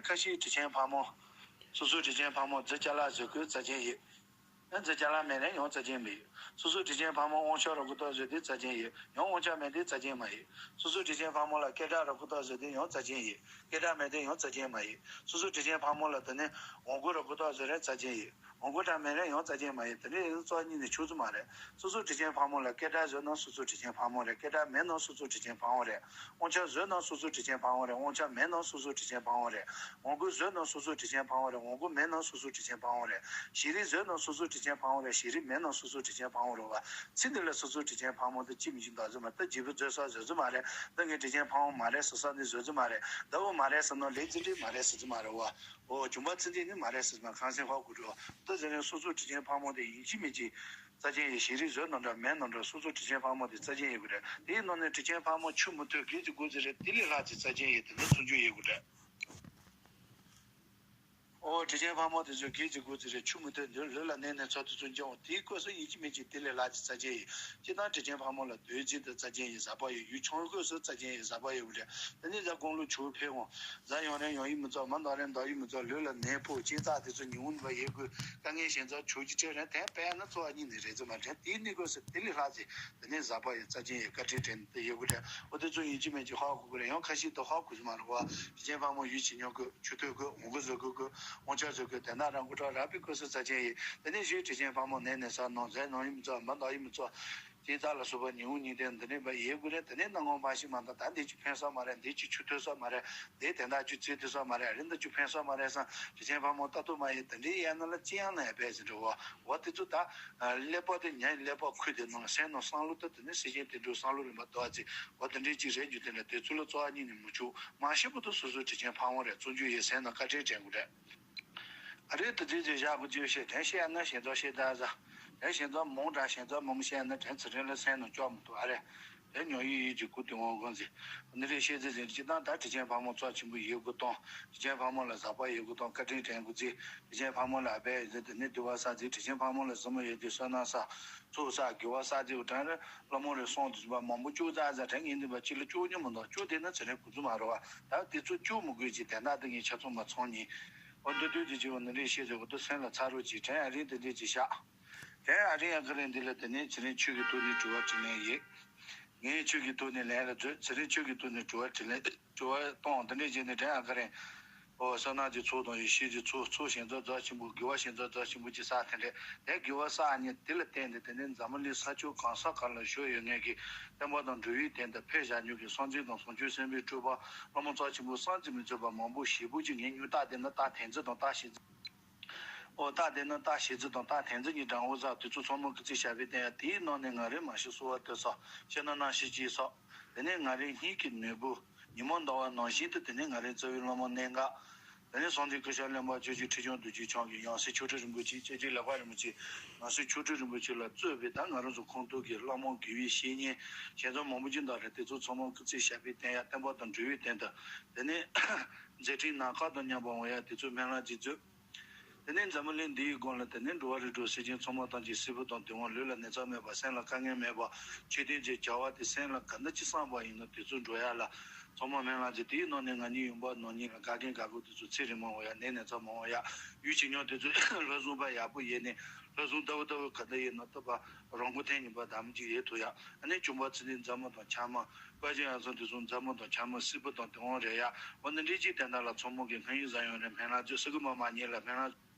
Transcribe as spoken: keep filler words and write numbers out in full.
ཁ་ཤས་དྲི་ཆེན་ཕག་མོ། སོ་སོའི་དྲི་ཆེན་ཕག་མོ་རྫི་ཅ་ལག་བཟོ་དགོས་རྩ་ཆེན་ཡོད། ཡང་རྫི་ཅ་ལག་མེད་ན་ཡང་རྩ་ཆེན་མེད། སོ་སོའི་དྲི་ཆེན་ཕག་མོ་དབང་ཆ་རུ་ཁུ་ཏོག་བཟོས་ཏེ་རྩ་ཆེན་ཡོད། ཡང་དབང་ཆ་མེད་དེ་རྩ་ཆེན་མ་ཡོད། སོ་སོའི་དྲི་ཆེན་ཕག་མོ་ལ་སྐད་གྲགས་རུ་ཁུ་ཏོག་བཟོས་ཏེ་ཡང་རྩ་ཆེན་ཡོད། སྐད་གྲགས་མེད་དེ་ཡང་རྩ་ཆེན་མ་ཡོད། སོ་སོའི་དྲི་ཆེན་ཕག་མོ་ལ་དེ་ནས་འོང་སྒོ་རུ་ཁུ་ཏོག་བཟོས་རན་རྩ་ཆེན་ཡོད། འོང་སྒོ་གྲངས་མེད་རན་ཡང་རྩ་ཆེན་མ་ཡོད། དེ་འདྲའི་ཡིན་ཙང་གཉིས་ནས་ཆོག་ཚུལ་མ་རེད། སོ་སོའི་དྲི་ཆེན་ཕག་མོ་ལ་སྐད་གྲགས་བཟོས་ན་སོ་སོའི་དྲི་ཆེན་ཕག་མོ་རེད། སྐད་གྲགས་མེད་ན་སོ་སོའི་དྲི་ཆེན་ཕག་མོ་རེད། དབང་ཆ་བཟོས་ན་སོ་སོའི་དྲི་ཆེན་ཕག་མོ་རེད། དབང་ཆ་མེད་ན་སོ་སོའི་དྲི་ཆེན་ཕག་མོ་རེད། འོང་སྒོ་བཟོས་ན་སོ་སོའི་དྲི་ཆེན་ཕག་མོ་རེད། འོང་སྒོ་མེད་ན་སོ་སོའི་དྲི་ཆེན་ཕག་མོ་རེད། ཞལ་རས་བཟོས་ན་སོ་སོའི་དྲི་ཆེན་ཕག་མོ་རེད། ཞལ་རས་མེད་ན་སོ་སོའི་དྲི་ཆེན་ཕག་མོ་རེད་བ། ཚེ་འདི་ལ་སོ་སོའི་དྲི་ཆེན་ཕག་མོ་དེ་ཅི་མི་ཅི་འདྲ་ཟེར་མ་ད་རྗེས་པོ་བཟོས་ས་བཟོས་ཚུལ་མ་རེད། ད་ངའི་དྲི་ཆེན་ཕག་མོ་མ་རེད་ཟེར་ས་འདི་བཟོས་ཚུལ་མ་རེད། ད་འོ་མ་རེད་ཟེར་ན་ལས་ཚེ་འདི་མ་རེད་ཟེར་ཚུལ་མ་རེད་བ། འོ་བྱུང་བ་ཚེ་འདི་ནི་མ་རེད་ཟེར་ཚུལ་མ་གང་སེང་ཧོ་གུ་རུ་ད་ཟེར་ནས་སོ་སོའི་དྲི་ཆེན་ཕག་མོ་དེ་ཡིན་གཅིག་མིན་གཅིག་རྩ་ཆེན་ཡོད། ཞལ་རས་བཟོས་ནོ་འདྲ་མེད་ནོ་འདྲ་སོ་སོའི་དྲི་ཆེན་ཕག་མོ་དེ་རྩ་ཆེན་ཡོད་གི་རེད། དེའི་ནང་ནས་དྲི་ཆེན་ཕག་མོ་ཆུ་མུ་ཐུད་གེ་ཅིག་དགོས་ཟེར་རེད། དེ་ལས་ལྷག་ཅིག་རྩ་ཆེན་ཡོད། དེ་འདྲ་མཚོན་རྒྱུ་ཡོད་གི་རེད། ཨོ་དྲི་ཆེན་ཕག་མོ་དེ་ཚོ་གེ་ཅིག་དགོས་ཟེར་རེད། ཆུ་མུ་ཐུད་འདིར་ལུས་ལ་གནས་ནས་ཚོགས་དེ་ཚོ་འཇོག་དེའི་སྐོར་སུ་ཡིན་གཅིག་མིན་གཅིག་དེ་ལས་ལྷག་ཅིག་རྩ་ཆེན་ཡོད། སྤྱིར་བཏང་དྲི་ཆེན་ཕག་མོ་ལ་འདོད་རྩིས་དེ་རྩ་ཆེན་ཡོད། ཟབ་པ་ཡོད། ཡུལ་ཆུང་སྐོར་སུ་རྩ་ཆེན་ཡོད། ཟབ་པ་ཡོད་གི་རེད། དེ་ནས་ཟ་དགོང་ལུ་ཆུ་ཕེ་འོང་། གཟའ་ཡོང་རན་ཡོང་ཡིག་མི་ཚོགས། མ་འདང་རན་འདང་ཡིག་མི་ཚོགས། ལུས་ལ་ནད་ཕོག་ཅིག་ཙག་དེ་ཚོ་ཉིན་འུན་པ་ཡོད་དགོས། དཀའ་ངལ་ཞན་ཚ་ཆོས་ཀྱི་ཁྲེལ་རན་དེ་པས་ན་ཚོ་བ་གཉིས་ནས་རེད་ཚོ་མ་དྲན་དེའི་གནས་སྐབས་སུ་དེ་ལས་ལྷག་ཚེ་དེ་ནས་ཟབ་པ་ཡི་རྩ་ཆེན་ཡི་བཀའ་དྲིན་དྲན་དེ་ཡོད་དགོས་དྲན། འོ་དེ་ཚོ་ཡིན་གཅིག་མིན་གཅིག་ཧ་གོ་དགོས་རེད། ཡང་ཁ་ཤས་དུ་ཧ་གོ་ཚོ་མ་རེད་བ། དྲི་ཆེན་ཕག་མོ་ཡུལ་ཇེ་ཉུང་དགོས། ཆུ་ཐོག་དགོས། འོང་སྒོ་བཟོ་དགོས་དགོས། དབང་ཆ་བཟོ་དགོས། དེ་ན་རང་མགོ་ཁྲ་རག་པའི་སྐབས་སུ་རྩ་ཆེན་ཡི་དེ་ནས་ཞུས་དྲི་ཆེན་ཕག་མོ་ནས་ནས་ས་ནང་ཟས་ནང་ཡིན་མི་ཚོགས། མ་འདང་ཡིན་མི་ཚོགས། དེ་དག་ལ་སོགས་པ་ཉིན་འུ་ཉིན་དེ་འདི་ནས་པ་ཡེ་དགོས་རེད། དེ་ནས་སྣང་ངོ་མ་ཤི་མ་འདང་། ད་འདི་ཅིག་ཕན་ས་མ་རེད། འདི་ཅིག་ཆུ་ཐོས་ས་མ་རེད། འདི་དེ་འདྲ་ཅིག་རྩིས་ཐོས་ས་མ་རེད། རི་འདི་ཅིག་ཕན་ས་མ་རེད་བསམ། དྲི་ཆེན་ཕག་མོ་ལྟ་ཐུབ་མ་ཡེ་དེ་འདྲའི་ཡན་ན་ལ་ཅི་ཡང་ན་ཡ་བས་ཟེར་འགྲོ་བ། འོ་དེ་ཚོ་ད་ཀླད་པ་དེ་ཉའི་ཀླད་པ་ཁུ་དེ་ནང་སེམས་ནང་བསམ་བློ་ད་དེ་ནས་སེམས་ཅན་དེ་འགྲོ་བསམ་བློ་རིམ་པ་དོ་ཨ་ཙི་འོ་དེ་འདྲའི་ཅིག་རེད་རྒྱུ་དེ་འདྲ་དེ་ཚོ་ལ་རྩ་བ་ཉིད་ནས་མི་ཆུག་མ་ཤི་བུ་དུ་སོ་སོའི་དྲི་ཆེན་ཕག་མོ་རེད། བཙོང་རྒྱུ་ཡེ་སེམས་ནང་བཀའ་དྲིན་དྲན་དགོས་རེད། ཨ་རེ་དེ་དེ་ཅིག་བཞག་གི་ཅིག་བཤད་དྲན་བཤད་ན་ཞེ་ཚོ་ཞེ་ད་ཟ། དྲན་ཞེ་ཚོ་མོང་དྲ་ཞེ་ཚོ་མོང་བཤད་ན་དྲན་ཚེ་རིང་ལ་སེམས་ནང་སྐྱོ་མི་ཐུབ་ཨ་རེ། དེ་ཉོ་ཡི་ཡི་ཅིག་གུ་དེ་འོང་གང་ཟེ། ནི་རེ་ཤེས་ཚེ་ཟེར་ཅི་དང་ད་དྲི་ཆེན་ཕག་མོ་རྩ་ཆེན་པོ་ཡོད་དགུ་གཏོང་། དྲི་ཆེན་ཕག་མོ་ལ་ཟབ་པ་ཡོད་དགུ་གཏོང་བཀའ་དྲིན་དྲན་དགུ་ཅིག་དྲི་ཆེན་ཕག་མོ་ལ་ཨ་བས་ཡོད་ཟེར་དེ་ནི་དུ་བ་ས་ཅིག་དྲི་ཆེན་ཕག་མོ་ལ་ཟིན་མོ་ཡོད་དེ་བསོད་ནམས་ས། ཚོགས་ས་དགེ་བ་ས་ཅིག་དྲན་རེ་སློབ་མོ་རེ་སོང་དུ་ཟིན་པ་མང་པོ་ཅུག་ཙག་ཙག་དྲན་ངེས་འདུན་པ་ཅི་ལ་ཅུག་ཉོ་མི་འདུག་ཅུག་དེ་ནི་ཚེ་རིང་གུ་ཚུ་མ་རོ་བ། ད་དེ་ཚོ་ཅུག་མི་དགོས་ཅིག་དེ་འདྲ་དེ་ངས་ཆ་ཚང་མ་ཚོང་ཉིན། འོ་འདི་དུས་དེ་ཅིག་འོ་ནི་རེ་ཤེས་ཟེར་གོ་དུ་སེམས་ལ་ཚ་རོ་ཅིག་དྲན་ཨ་རིང་དེ་འདྲས་ཅིག་བཞག་དེ་ཨ་རིང་ཨ་ཁ་རིང་འདི་ལ་དེ་ནས་ཚེ་རིང་ཆོས་ཀྱི་ཐོག་ནས་དྲི་བ་དྲིས་ལན་ཡིན། ངས་ཆོས་ཀྱི་ཐོག་ནས་ལན་ལ་བརྗོད། ཚེ་རིང་ཆོས་ཀྱི་ཐོག་ནས་དྲི་བ་དྲིས་ལན་དྲི་བ་གཏོང་དེ་འདྲས་བྱས་ནས་དྲན་ཨ་ཁ་རིང་། ཨོ་བསོད་ནམས་ཀྱི་ཚོགས་དང་ཡེ་ཤེས་ཀྱི་ཚོགས་ཚོགས་ཞིང་ཚོགས་རྫ་ཆེན་པོ་དགེ་བ་ཞིང་ཚོགས་རྫ་ཆེན་པོ་ཅིག་བསགས་དེ་འདྲས་དེ་དགེ་བ་བསགས་ཉིན་དེ་ལ་བརྟེན་ཏེ་དེ་ནས་འཛམ་བུ་གླིང་ས་ཕྱོགས་གང་ས་གང་ལ་བཞུགས་ཡོད་མཁན་གྱི་བསྟན་པ་དང་འགྲོ་བའི་དོན་དུ་ཕེབས་བཞག་མྱོང་གི་སངས་རྒྱས་དང་བྱང་ཆུབ་སེམས་དཔའི་སྤྲུལ་པ་བླ་མ་རྩ་ཆེན་པོ་བསམ་གྱིས་མི་ཁྱབ་པ་མང་པོ་ཞེ་པོ་ཅིག་ངས་མྱུར་རྟགས་དེ་ནི་རྟགས་དོན་རྩིས་དང་རྟགས་ཤེས་རྩིས། ཨོ་རྟགས་དེ་ནི་རྟགས་ཤེས་རྩིས་དང་རྟགས་དོན་རྩིས་གཉིས་དྲང་འོ་ཟ་དེ་ཚོ་ཚང་མ་སྐུ་ཚེ་ཞབས་པད་བརྟན་ཡ། དེའི་ནང་ནས་ང་རེ་མ་ཤི་གསོ་བ་དེ་སོགས་ཤི་ན་ན་ཤི་ཅིག་སོགས། དེ་ནས་ང་རེ་སྙིང་གི་ནོར་བུ། ཉི་མ་ཟླ་བ་ནང་བཞིན་དུ་དེ་ནས་ང་རེ་རྩ་བའི་བླ་མ་གནད་འགག་དེ་ནས་སངས་རྒྱས་སྐུ་ཞབས་གླིང་པ་ཆོས་ཀྱི་ཁྲི་བྱང་རྡོ་རྗེ་འཆང་གི་ཡང་སྲིད་ཆོས་ཁྲི་རིན་པོ་ཆེ་སྐྱབས་རྗེ་ལེགས་པ་རིན་པོ་ཆེ། ཡང་སྲིད་ཆོས་ཁྲི་རིན་པོ་ཆེ་ལ་གཙོས་པའི་ད་ང་རང་ཚོ་ཁོང་ཚོ་གི་བླ་མ་དགེ་བའི་བཤེས་གཉེན་ཞལ་འཛོམས་མང་པོ་ཅིག་འདུག་རེད། དེ་ཚོ་ཚང་མ་སྐུ་ཚེ་ཞབས་པད་བརྟན་ཡ། བསྟན་པ་དང་འགྲོ་བའི་དོན་དུ་དེ་ནས་མཛད་འཕྲིན་ནམ་མཁའ་དང་མཉམ་པ་འོང་ཡ་དེ་ཚོ་སྨོན་ལམ་ཅིག་མཛོད། དེ་ནས་འཛམ་བུ་གླིང་འདིའི་སྒང་ལ་དེ་ནས་འགྲོ་བ་རིགས་དྲུག་སེམས་ཅན་ཚང་མ་ཐམས་ཅད་སྲིད་པ་དང་བདེ་བ་ལུས་ལ་ནད་ཚ་མེད་པ་སེམས་ལ་དཀའ་ངལ་མེད་པ་ཆོས་ལྡན་གྱི་བྱ་བ་དེ་སེམས་ལ་ག་འདྲ་ཅིག་བསམ་པ་ཡིན་ན་དེ་ཚོ་འགྲོ་ཡ་ལ་ཚང་མ་སྨོན་ལམ་མཛོད། དེའི་ནང་ནས་ང་གཉིས་ཡུམ་བར་ནང་གཉིས་ལ་དགའ་མཁན་དགའ་དགོས་དེ་ཚོ་ཚེ་རིང་མོ་འོང་ཡ། ནད་ནད་ཚ་མ་འོང་ཡ། ཡུལ་ཇེ་ཉུང་དེ་ཚོ་ལྷ་བཟང་པ་ཡག་པོ་ཡེ་ནས་ལྷ་བཟང་ལྟ་བུ་ལྟ་བུ་ག་འདྲ་ཡིན་ན་ལྟ་བ་རང་མགོ་ཐེངས་གཉིས་པ་དམ་གཅིག་ཡེ་ཐུབ་ཡ། ཨ་ནི་བྱུང་བ་ཚེ་འདི་མཛའ་མོ་དང་ཆ་མ། དཔལ་ཆེན་ཡང་སོང་དུས་སུ་མཛའ་མོ་དང་ཆ་མོ་སྲིད་པ་དང་དེ་འོང་རེད་ཡ། འོ་ན་འདྲི་གཅིག་དེ་འདྲ་ལ་ཚོགས་མོ་གི་ཁ་ཡིན་ཟ་ཡོང་རེད། སྨན་བླ་ཚོས་སི་ཀི་མ་མ་ཉེ་ལ་སྨན་བླ།